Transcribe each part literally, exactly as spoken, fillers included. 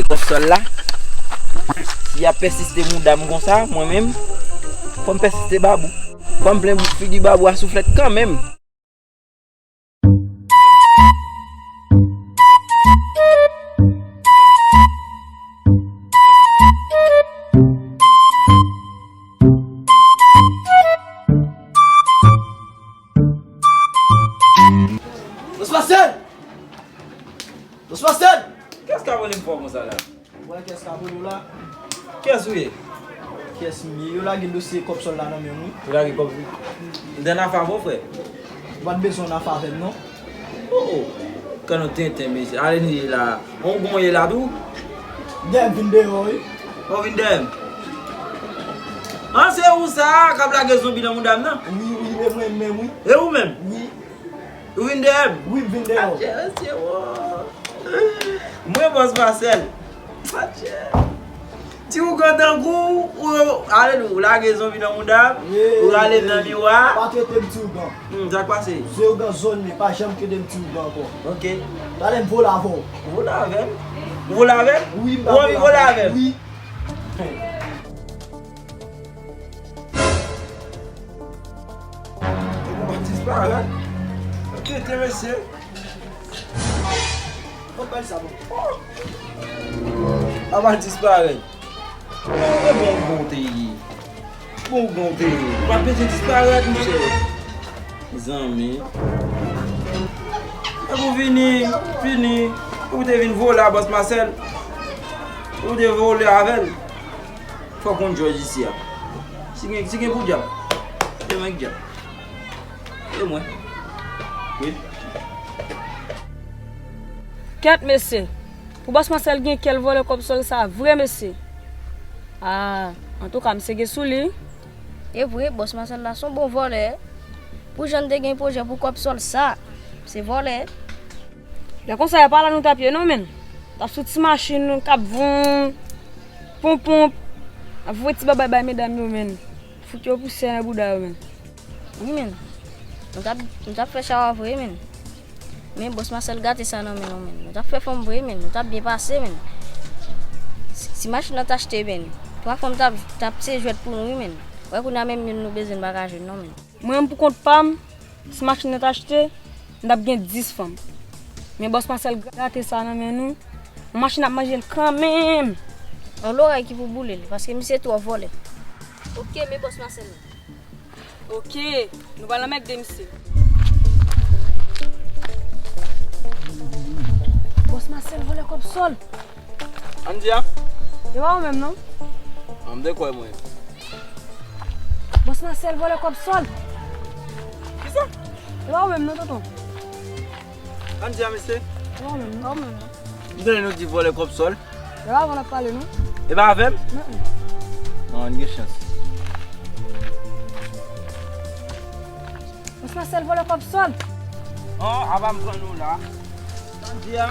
Kòb sòl la. Si y ap pèsiste mouda m konsa, mwen menm, fò m pèsiste Babou. Fò m plen figi Babou a souflèt kanmenm. Bòs Masèl! Bòs Masèl! Kiyès k ap rele m fò konsa la? Ou wè kiyès k ap rele w la? Kiyès ou ye? Kiyès m ye? Yo lage dosye kòb sòl la nan men m wi. Yo lage kòb sòl? M te nan afè avè w, frè. Ou pa t bezwen nan afè avè m non. Oh, oh. Kan nou tenten, mesye. Ale nou ye la. On bon ye la tou? Dèyè m vin deyò wi. On vin dèyè m? An, se ou sa k ap lage zonbi nan mouda m nan? Wi, wi, e mwen menm wi. E ou menm? Wi. Ou vin dèyè m? Wi, m vin dèyè w. Atchè, mesye, wo. Mwen, Bòs Masèl. Atchè. Ti ougan tankou ou, ale nou, ou lage zonbi nan mouda m, ou rale m nan miwa. Pa trete m ti ougan. Hmm, sa k pase? Se ougan zòn li, pa janm trete m ti ougan ankò. Ok. Talè m vole avè w. Vole avè m? Ou vole avè m? Wi, m ta vole avè w. Ou anvi vole avè m? Wi. Ou pa disparèt. Tete, mesye. Bon, bèl sa, bon. A pa disparèt. E bon, bon te ye. Bon, bon te ye. Ou pa bezwen disparèt, monchè. Zanmi. Epi w vini, fini. Ou te vin vole a Bòs Masèl. Ou te vole avè l. Fò konn jòj isi a. Si gen, si gen pou dyab, se mwen k dyab. E mwen. Wi. Kèt, mesye. Pou Bòs Masèl gen kè l vòlè kòb sòl sa vre, mesye. A, antouka, misye gen sou li. E vre, Bòs Masèl la se yon bon vòlè. Pou jan l te gen pwojè pou kòb sòl sa, se vòlè. Lè konsa, e pa la nou t ap ye non, menn. T ap sou ti machin nou k ap voum, ponponp, ap voye ti babay bay medam yo, menn. Fout yo pousyè nan bouda yo, menn. Wi, menn. Nou t ap, nou t ap fè chawa vre, menn. Men Bòs Masèl gate sa nan men nou, menn. Nou t ap fè fanm vre, menn. Nou t ap byen pase, menn. Si, si machin nan t achte, menn, twa fanm t ap, t ap se jwèt pou nou, wi, menn. Wè kounye a menm youn nou bezwen n pa ka jwenn, non, menn. Mwen menm pou kont pa m, si machin nan t achte, m t ap gen dis fanm. Men Bòs Masèl gate sa nan men nou, yon machin ap manje l kanmenm. Yon lorèy ki pou boule l, paske misye twò vòlè. Ok, men Bòs Masèl. Ok, nou pral anmède misye. Bòs Masèl vòlè kòb sòl. Ann di a? E pa ou menm non. An, m te kwè mwen. Bòs Masèl vòlè kòb sòl. Kisa? E pa ou menm non, tonton. Ann di a, mesye. E pa ou menm non. M tande nou di vòlè kòb sòl. E pa avè w n ap pale non. E pa avè m? Non. An, n gen chans. Bòs Masèl vòlè kòb sòl. An, apa m pran nou la. Ann di a.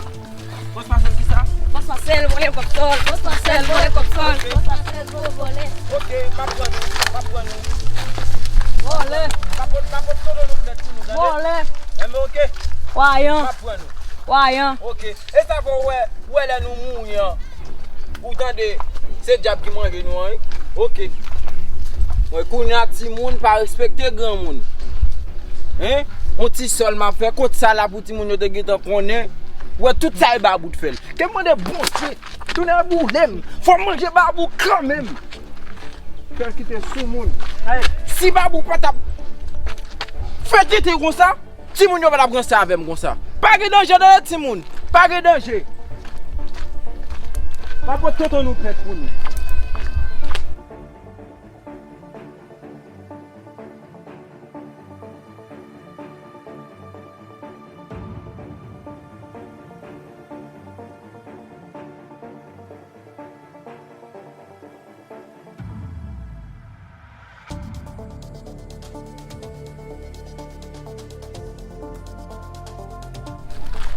Bòs Masèl kisa? Bòs Masèl vòlè kòb sòl. Bòs Masèl vòlè kòb sòl. Bòs Masèl vòlè. Ok, m ap pran nou, m ap pran nou. Vòlè. M ap pot, m ap pot tonton nou plent pou nou, tande? Vòlè. Enben, ok. Kwayan. M ap pran nou. Kwayan. Ok. E sa fè w wè, w wè lè nou mouri an. Ou tande, se dyab ki manje nou an, wi. Ok. Mwen kounye a timoun pa respekte granmoun. Hein? On ti sòl m ap fè, kot sa la pou timoun yo te gentan konnen. Ou wè tout sa e Babou t fè l. Ke m mande Bondye, tounen boule m. Fò m manje Babou kanmenm. Kè kite sou moun. Si Babou pa t ap fè tete konsa, timoun yo pa t ap ranse avè m konsa. Pa gen danje tande timoun. Pa gen danje. M ap pot tonton nou plent pou nou.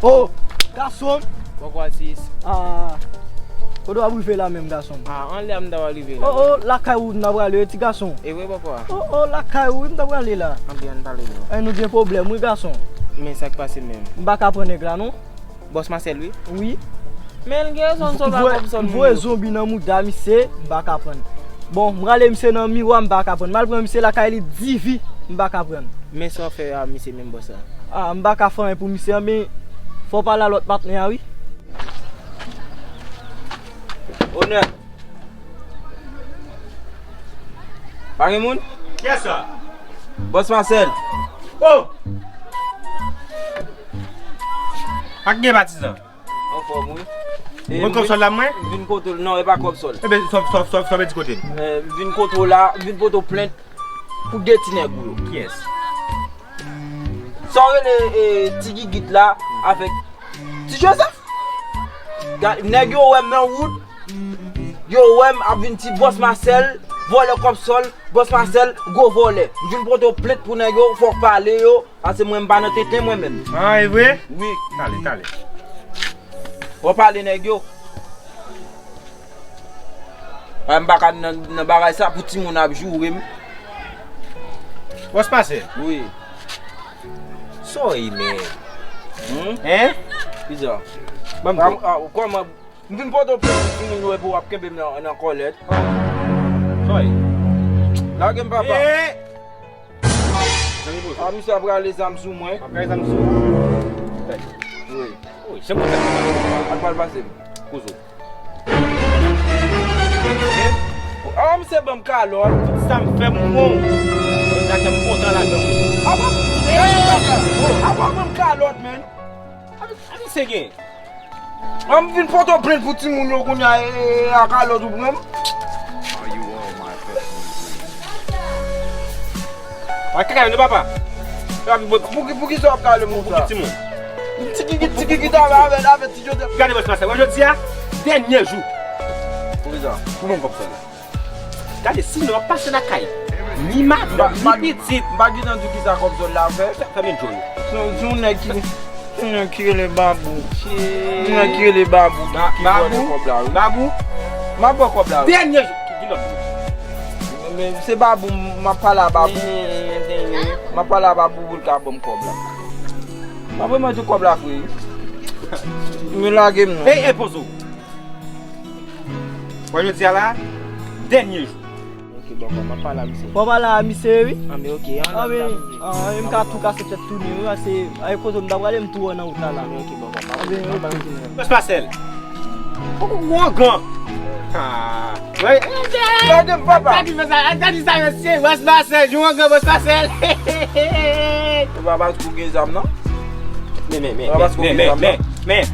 Oh, gason m. Bòkò atis. Ah, kote w ap rive la menm, gason m? Ah, anlè a m ta pral rive la. Oh, oh, lakay ou m ta prale, wi, ti gason. E vre, bòkò a? Oh, oh, lakay ou, wi, m ta prale la. Anben, ann pale non. Ey, nou gen pwoblèm, wi, gason. Men sa k pase menm? M pa ka pran nèg la, non. Bòs Masèl, wi. Wi. Men l gen rezon, Sova Kòbsòl. M voye zonbi nan mouda misye, m pa ka prann. Bon, m rale misye nan miwa, m pa ka prann. M al pran misye lakay li, Divi, m pa ka prann. Men sa w fè a misye menm bòs la? Ah, m pa ka fè anyen pou misye an, men fò w pale a lòt patnè a, wi. Onè. Pa gen moun? Kiyès sa? Bòs Masèl. Oh! Pa gen patizan. Anfòm, wi. E, mwen, Kòbsòl la, mwen? M vin kote w, non, e pa Kòbsòl. Ebyen, sa, sa, sa, sa vle di kote m? Eh, m vin kote w la, m vin pote w plent pou de ti nèg ou yo. Kiyès? Sa w rele, eh, Ti Gigit la avèk Ti Jozèf? Ga-, nèg yo wè m nan wout, yo wè m ap vin ti bòs Masèl, vòlè Kòbsòl, bòs Masèl, gwo vòlè. M vin pote w plent pou nèg yo, fò w pale yo, paske mwen m pa nan tenten mwen menm. Ah, e vre? Wi. Talè, talè. Fò w pale nèg yo. Ah, m pa ka nan, nan bagay sa pou timoun ap joure m. Bòs Masèl? Wi. Sorry, man. Hmm? Hein? Kisa? Ban m Ah, ah, kòman? M vin pote w plent pou timoun yo epi w ap kenbe m nan, nan kòlèt. Sorry. Lage m, papa. Eh! Zanmi pozo. Ah, misye ap rale zam sou mwen. Ap rale zam sou ou? Wi. Wi, janm kontan. Al pral pase m. Pozo. Ah, misye ban m kalòt. Tout sa m fè m bon. Sa fè m kontan ladan. Ah, bon? Ah, bon, ban m kalòt, man. Ap, ap misye gen. An m vin pote w plent pou timoun yo kounye a, e, e, a kalòt ou pran m. A kaka yo, non, papa. Pou ki, pou ki sa w ap kale m konsa? Pou ki timoun? Ti Gigit, Ti Gigit avè, avè, avè Ti Jozèf. Gade bòs Masèl, wè jodi a, dènye jou. Pou ki sa? Pou mwen kòb sa la. Gade, sinon w ap pase lakay. Ni madanm, ni pitit. M pa gentan di kisa Kòbsòl la fè. Fè, fè men djòl. Se, se yon nèg ki, se yon nèg ki rele Babou. Yon nèg ki rele Babou ki, ki vòlè kòb la, wi. Babou? M ap pran kòb la, wi. Dènye jou. Ki, ki lòt jou? Men, men, se Babou, m ap pale a Babou. M ap pale a Babou pou l ka ban m kòb la. M ap remèt ou kòb la, frè. Men lage m non. Ey, ey, pozo. Wè jodi a la, dènye jou. Ok, bòkò, m ap pale a misye. Fò w pale a misye, wi. Anben, ok, ann ap pale. Anben, m ka tou kase tèt tounen, wi, paske, ay, kote m ta prale, m tou wè nan wout la, la. Anben, ok, bòkò, m ap pale. Bòs Masèl. Ou, ou, ou angan. Ah, wè. Gade m, papa. Gade sa, gade sa, mesye. Bòs Masèl, jou angan, Bòs Masèl. Ou pa paske ou gen zam, non? Men, men, men, men, men, men, men.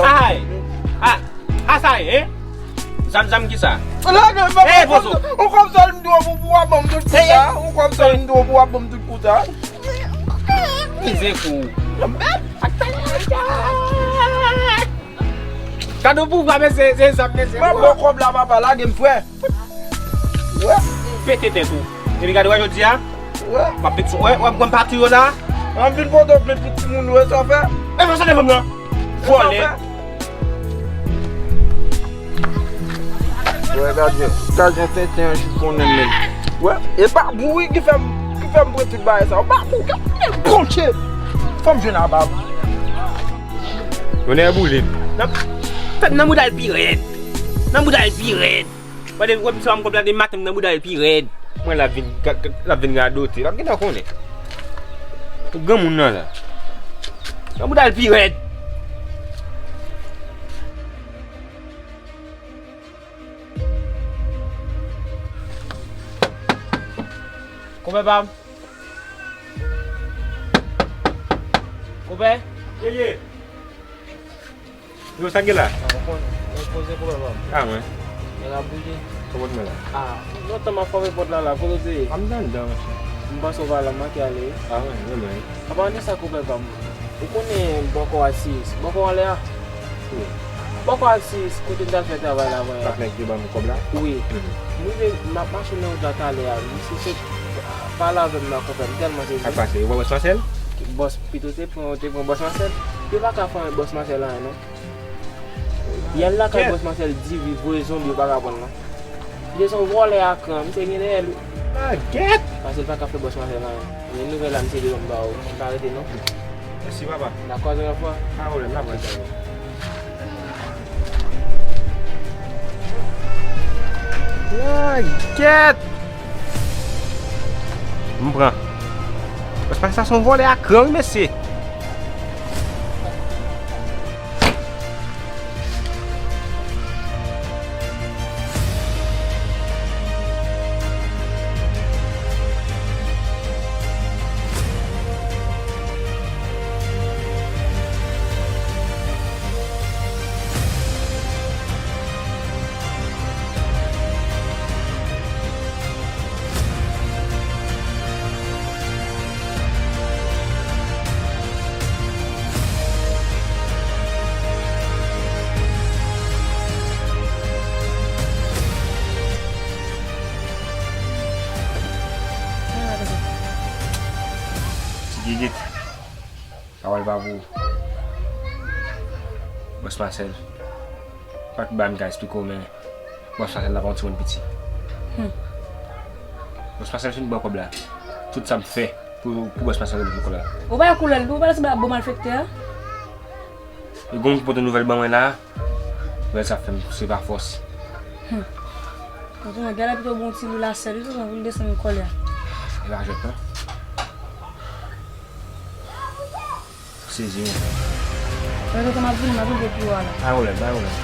Ay. Ah. A sa ye, hein? Zam, zam ki sa? Lage m, papa, ou kòb sòl m di w pou, pou w ap ban m tout kou sa. Ou kòb sòl m di w pou w ap ban m tout kou sa. Mizè kou. Gade w pouvwa, mesye, se zam, mesye. M ap pran kòb la, papa, lage m, frè. Wè. Pete tèt ou. Epi gade, wè jodi a, wè. M ap met sou, wè, wè, m pran pati yo la. An vin pote w plent pou timoun yo, sa w fè? E fè sa devan m nan. Vòlè. Wè, gadyen, gadyen tenten an chifon nan men. Wè, e Babou wi ki fè m, ki fè m pran tout bagay sa. Babou, gade konche. Fò m jwenn a Babou. Onè boule. Nan, nan mouda l pi rèd. Nan mouda l pi rèd. Wè, depi wè misye ban m kòb la, depi maten m nan bouda l pi rèd. Mwen l ap vin, l ap vin radote. L ap gentan konnen. Granmoun nan la. Nan bouda l pi rèd. Konpè pa m. Konpè. Ye, ye. Yo, sa k gen la? Ah, ou konnen. Mwen poze konpè pa m. Ah, mwen. Mwen la bouje. Kòman w mwen la? Ah, lontan m ap frape pòt la la, kote w te ye? Ah, m te anndan, monchè. M panse w pa la, m manke ale wi. Ah, wi, mwen menm. Apa, ann di sa konpè pa m. Ou konnen bòkò a sis, bòkò anlè a? Wi. Bòkò a sis, kote m t al fè travay la, mwen. Ak nèg ki ban m kòb la? Wi. Mhm. M rive, m ap mache nan wout la talè a, misye sot pale avè m nan konpè, m tèlman sezi. Sa k pase? Ou wè bòs Masèl? Bòs, pito te pran, te pran bòs Masèl. Yo pa ka fè anyen bòs Masèl anyen non. Y al lakay bòs Masèl di vi voye zonbi yo pa ka pran l non. Misye se yon vòlè a kran, misye gen dèyè l wi. Ah, gèt! Paske l pa ka fè bòs Masèl anyen. Men nouvèl la misye te ban m ba ou, m pa rete non. Mèsi papa. N a kwaze yon lòt fwa. Pa pwoblèm, n a pral. Ah, kèt! M pran. Bòs Masèl se yon vòlè a kran, wi, mesye. Ti Gigit, pawòl pa pou ou. Bòs Masèl, pa t ba m ka eksplike w, men Bòs Masèl la pa yon timoun piti. Hmm. Bòs Masèl fin ba w kòb la. Tout sa m fè pou, pou Bòs Masèl remèt m kòb la. Ou pa wè koulè l, ou pa wè se bon malfektè a? E gon moun ki pote nouvèl ban mwen la. Nouvèl sa fè m se pa fòs. Hmm. Antouka, gade pito bon ti lou la sèl, wi, tonton, pou l desann kòlè a. E pa jwèt, non. Sezi, wi. Mwen, tonton, m ap vini, m ap rive pi wo a la. Pa pwoblèm, pa pwoblèm.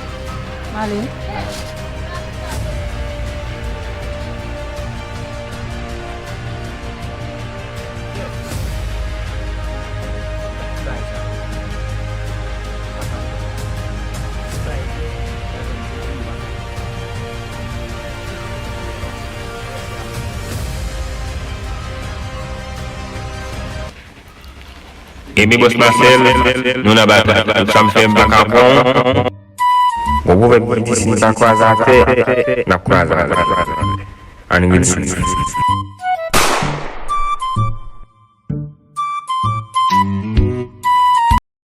M ale, wi. Eme Bòs Masèl, nou nan batay. Tout sa m fè, m pa ka pran. Gon pwovèb ki di, si n pa kwaze atè, n ap kwaze atè. Ann ret sou li.